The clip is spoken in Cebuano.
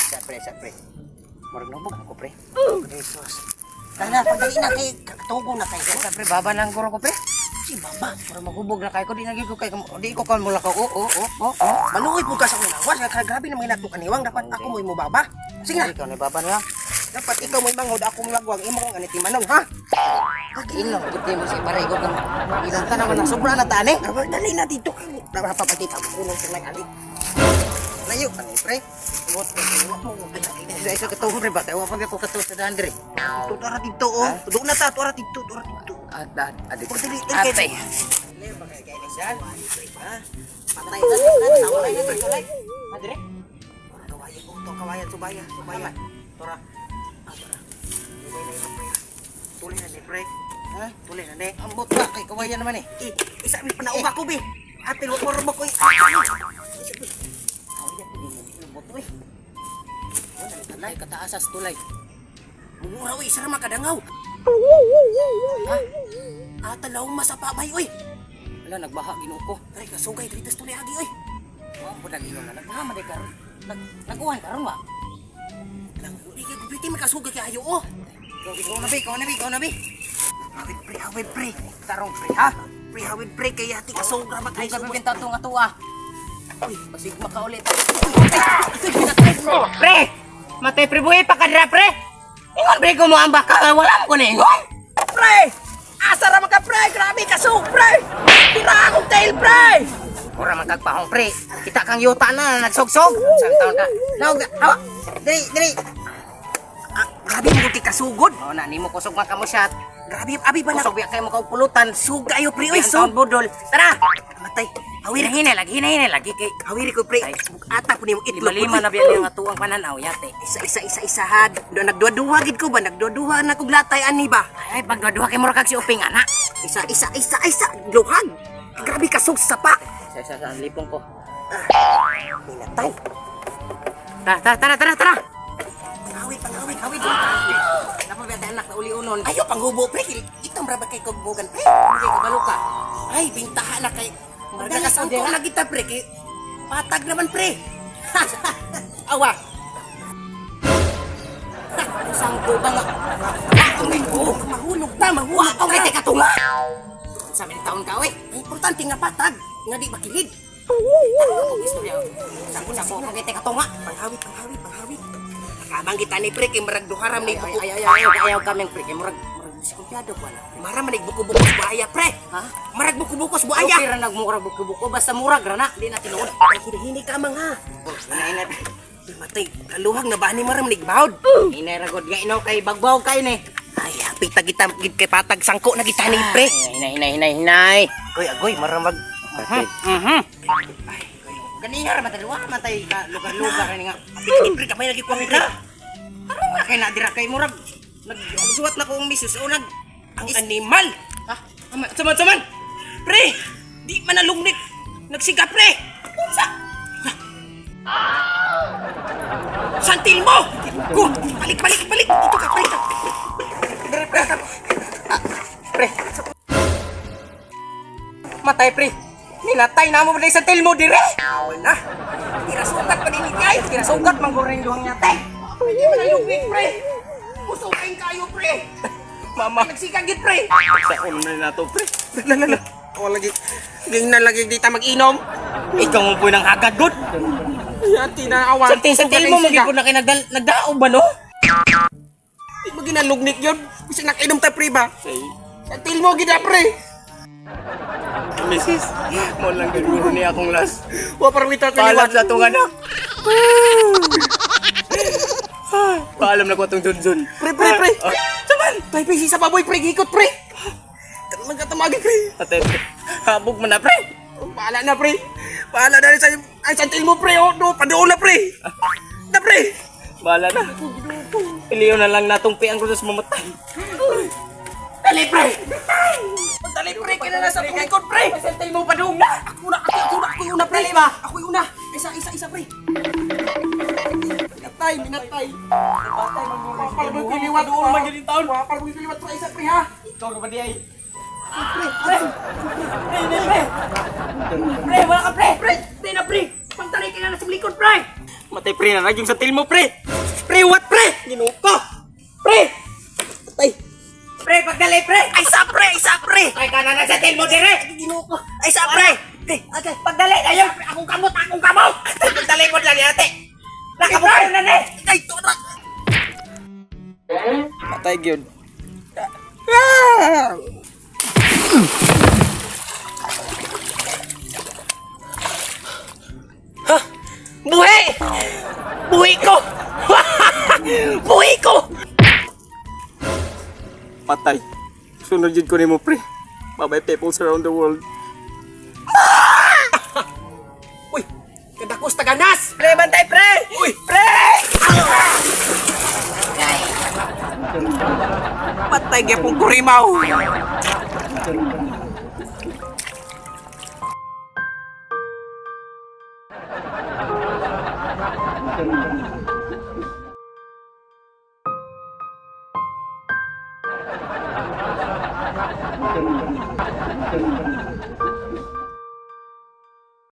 Sa pre, sa pre. Murag nabog ako, pre. Jesus. Tara, pagdali na kay katugo na kay. Sa pre, baba lang guro ko, pre. Si baba. Murag maghubog na kay ko, di na gyud ko kay di ko kan mula ka. Oo. Maluoy po ka sa akong lawas. Kaya grabe naman nato kaniwang. Dapat ako mo'y mubaba. Sige na. Ikaw na baba na lang. Dapat ikaw mo'y manghod, ako mo'y magwang. Imo kong aniti manong, ha? Inom gud mo si pare ko kang inom ka naman na sobra na tani. Grabe, dali na dito. Napapatita mo kunong sa may ali. Layo ka ni, pre. Wa mo. Isa isa ka pre ba? Kay wa pa ko katuo sa daan diri. Dito, tara dito, oh. Doon na ta, tara dito, tara dito. At at at. Oh, dili, dili. Atay. Patay na, na, na, na, na, Adire. Kawayan ko to, kawayan, subaya, subaya. Tora. Ah, tora. Subay na yun, pre. Tuloy na ni, pre. Ha? Tuloy na ni. Ambot ka kay kawayan naman eh. Eh, isa mi panauga ko, be. Ate, wa mo ko. Lubot oy. Tulay kataasas tulay. Mura, uy, isa ra makadangaw. Ha? Ata law masapabay, oy. Wala nagbaha Ginoo ko. Pre, kasugay diri tas tulay agi, oy. Wa mo nag-ingon na nagbaha man di karon. Nag naguhan karon wa. Lang, uy, kay kubriti makasugay kay ayo, oh. Ikaw na bi, ikaw na bi, ikaw na bi. Hawid, pre, hawid, pre. Tarong pre ha. Pre, hawid, pre, kay ati kasugra man Ay kay ka bibinta tong atua. Uy, Basig makaulit. Pre! Matay pre buhi pa kadra pre. Ingon pre ko mo ang baka wala mo ko na ingon. Pre! Asa ra man ka, pre? Grabe kasug, pre! Tira akong tail, pre! Ora man kag pahong pre. Kita kang yuta na nagsogsog. Sang taon ka. Naog awa. Diri diri. Ah, grabe mo ti kasugod. Oh na nimo kusog man kamo shot. Grabe, abi ba na Kusog biya kay mo kaog pulutan. Suga ayo, pre, oy, Oy, sug. budol. Tara. Matay. Hawiri, Hinay lagi, hinay lagi kay hawiri ko, pre. Ay. Ata po nimo itlog. lima-lima na biya nga tuang pananaw yate. Isa, isa, isa, isa, had. Do, nagduwa-duwa gid ko ba? Nagduwa-duwa na kog latay ani ba? Ay pagduha kay mura kag si Uping ana. Isa, isa, isa, isa. Luhag. Grabe kasug sa sapa. Sa sa sa lipong ko. Minatay. Tara tara tara tara tara. Pangawit, pangawit, hawid. Napa biya tay anak na uli unon. Ayo panghubo, pre. Itam ra ba kay kugbugan, pre? Hindi kabalo ka. Ay, bintaha na kay. Dali, Nagkasangko dali. na kita, pre. Kay patag naman, pre. Awa. Sangko ba nga? Oh, mahulog ta, mahulog Wa ta. kay teka tunga. Sa min taon ka oy. Ang importante nga patag, nga di makilid. Akong istorya. Sangko sangko kay teka tunga. Panghawit, panghawit, panghawit. Nakamang kita ni pre kay marag duharam ni Ay buko. ay ay ayaw ayaw kaming pre kay murag murag diskumpiyado ko ana. Mara man buko-buko sa buaya, pre. Ha? Marag buko-buko sa Buaya. buaya. Okay ra nagmurag buko-buko basta murag ra na di na tinuod. Ay, hinihini ka mang ha. Hinay na Ay, matay, kaluhag na ba ni maram nigbawd? hinay ra gud nga inaw kay bagbaw kay ni. Ay, happy ta kita gid kay patag sangko na kita ni pre. Hinay hinay hinay hinay. Agoy, agoy, maramag. Mhm. Ganiha ra man tayo, wa man tay ka lugar-lugar ani nga. Happy ka ni pre, kamay lagi kuwang pre. Karon nga kay na dira kay murag nagsuwat na ko ang misus o nag Ang animal. Ha? Aman, saman saman. Pre, di man nalungnik. Nagsiga pre. Unsa? Santil mo! Go! Balik, balik, balik! Dito ka, balik ka! Pre, pre. Ah, pre. Matay pre. Ninatay na mo ba sa telmo dire? Wala. Tira sugat pa din ay. Tira sugat man goreng duhang nyate. Hindi man nalungnik, pre. Usukin kayo, pre. Mama. Nagsiga gid, pre. Sa uno na to pre. La, la, la. O lagi. Ging na lagi di ta mag-inom. Ikaw mo po ng hagad god. Yati na awan. Sa telmo mo gid po na kay nagdal nagdaog ba no? Di mo ginalugnik yun. Bisa nakainom ta, pre ba? Santil mo gid na, pre. Mrs. Mo lang gid guro niya akong last. Wa parang wita Paalam sa atong anak. Paalam na ko atong Junjun. Pre, pre, pre. Ah, Saman! Pre, pre, sa baboy, pre, gikot, pre. Nagkatamagi, pre. Ate, habog man na pre. Bahala na, pre. Bahala na rin sa... Ay, santil mo, pre. Oh, no, padoon na, pre. Na, pre. Bahala na. Piliyon na lang natong pi ang krus mamatay. Dali, pre. Dali, pre. Kaya na sa tulikod, pre. Santil mo padung na. Ako na, ako, ako na, ako yung una, pre. Dali ba? Ako yung una. Isa, isa, isa, pre. Minatay, minatay. Patay man Wapal mo kiliwat. Doon man yun yung taon. Wapal mo kiliwat, pre. Isa, pre, ha. Ikaw ka ba di ay? Pre! Pre, pre, pre! Pre, wala ka, pre! Pre, di na, pre! Pangtali ka na sa likod, pre! Matay pre na yung sa til mo pre. Pre what pre? Ginoo ko. Pre. Patay. Pre, pagdali, pre! Ay sa pre, ay sa pre. Ay, ka na sa til mo, dire! Ginoo ko. Ay sa pre. Pre, Okay. Pagdali, ayun! Pre, akong kamot, akong kamot! Pagdali mo lang ate. Nakabukayo na, ni! Ay to na. Patay gyud. Ha? Buhi! Buhi ko! Buhi ko! Patay. Sunod jud ko nimo pre. Bye-bye peoples around the world. Uy, kadakos taganas. Pre, bantay, pre! Uy, pre! Patay gyapon kurimaw.